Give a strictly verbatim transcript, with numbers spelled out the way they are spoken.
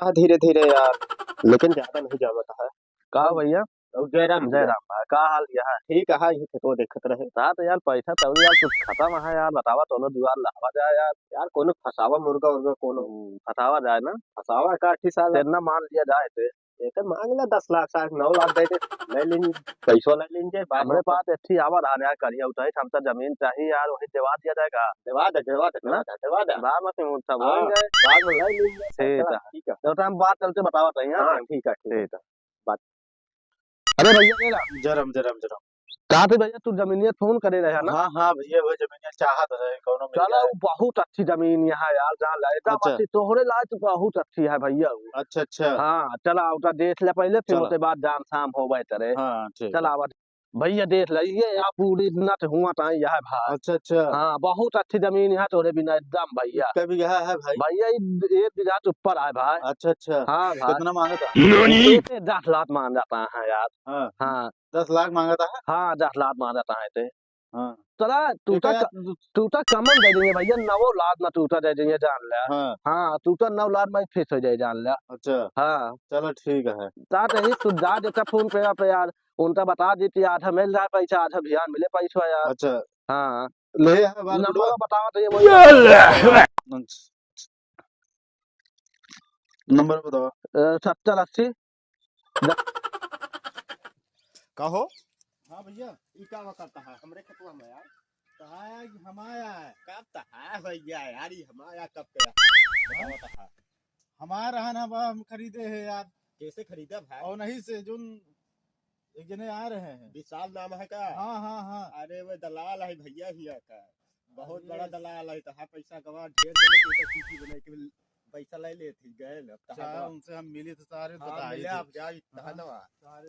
हाँ, धीरे धीरे यार, लेकिन ज्यादा नहीं जावत है। का भैया? और जय राम जय भैया। राम भाई, का हाल यह है? ठीक है, ये खेतवा देखत रहे। हाँ तो यार, पैसा तो यार कुछ खत्म है यार, बतावा तो लो जुगाड़ लावा जाए यार। यार कोनो फसावा मुर्गा उर्गा कोनो। हम्म, फसावा जाए ना। फसावा का अट्ठी साल। तेरना मान लिया जाए ते। एकर मांग ला दस लाख, साठ, नौ लाख दे दे, ले लेंगे, पैसो ले लेंगे, बाद हमरे में पास एठी आवा धान यार, करिया उठाई, हम तो जमीन चाहिए यार, वही देवा दिया जाएगा। देवा दे, देवा दे, ना? देवा दे, देवा दे। बाद में फिर सब हो हाँ, जाए। बाद में ले लेंगे। ठीक चला, है। ठीक है। तो हम बात चलते बतावा चाहिए, हाँ, हाँ? ठीक है, ठीक है। ठीक है। बात। अरे भैया, ये ला। जरम, जरम, जरम। कहा थे भैया, तू जमीनिया फोन करे रहे ना? हाँ, हाँ भैया, वो जमीनिया चाहत रहे, कौनो मिल चला, जाए। वो बहुत अच्छी जमीन यहाँ यार, जहाँ लाए, एकदम अच्छा। अच्छी, तोहरे लाए तो बहुत अच्छी है भैया वो। अच्छा, अच्छा। हाँ, चला, उठा देख ले पहले, फिर चला। उसके बाद जान शाम हो बैठ रहे। हाँ, ठीक चला, है। आवा। भैया देख ले, ये यहाँ पूरी नट हुआ ताई यह भाई। अच्छा, अच्छा। हाँ, बहुत अच्छी जमीन यहाँ तोरे बिना एकदम भैया। कितना बीघा है भाई? भैया, ये एक बीघा से ऊपर है भाई। अच्छा, अच्छा। हाँ भाई। कितना मांगा था? नानी? ये दस लाख मांग जाता है यार। हाँ। हाँ। दस लाख मांगा था? हाँ, दस लाख मांगा था है ते। हाँ। तोरा, तू ठीक है तो यार, क-, तू तू तो कमन दे देंगे भैया, नौ लाख ना तू तो दे देंगे, जान ले। हाँ। हाँ, तू तो नौ लाख में fix हो जाए, जान ले। अच्छा। हाँ। चलो, ठीक है। ता तो ही तू जा देता फोन पे, पे यार, उनका बता देती, आधा मिल रहा है पैसा, आधा भियान मिले पैसा यार। अच्छा। हाँ। ले आ, बार नंबर बतावा तो ये वही। नंबर बतावा। अ, सत्तर अस्सी। कहो। हाँ भैया। ई का करता है हमरे खेतवा में यार? कहा है कि हमारा है। कब तो है भैया यार, ई हमारा कब के है? बताओ तो है। हमारा है ना बा, हम खरीदे हैं यार। कैसे खरीदा भाई? और नहीं से जोन एक जने आ रहे हैं। विशाल नाम है का? हाँ, हाँ, हाँ। अरे वो दलाल है भैया हिया का, बहुत अरे। बड़ा दलाल है, तो हाँ पैसा गवा ढेर जने के तो चीठी बने के पैसा ले लेत ही गए अब तो चाहे हाँ। उनसे हम मिली तो सारे हाँ, बताई मिले दे। आप जाओ, इतना हाँ। ना। सारे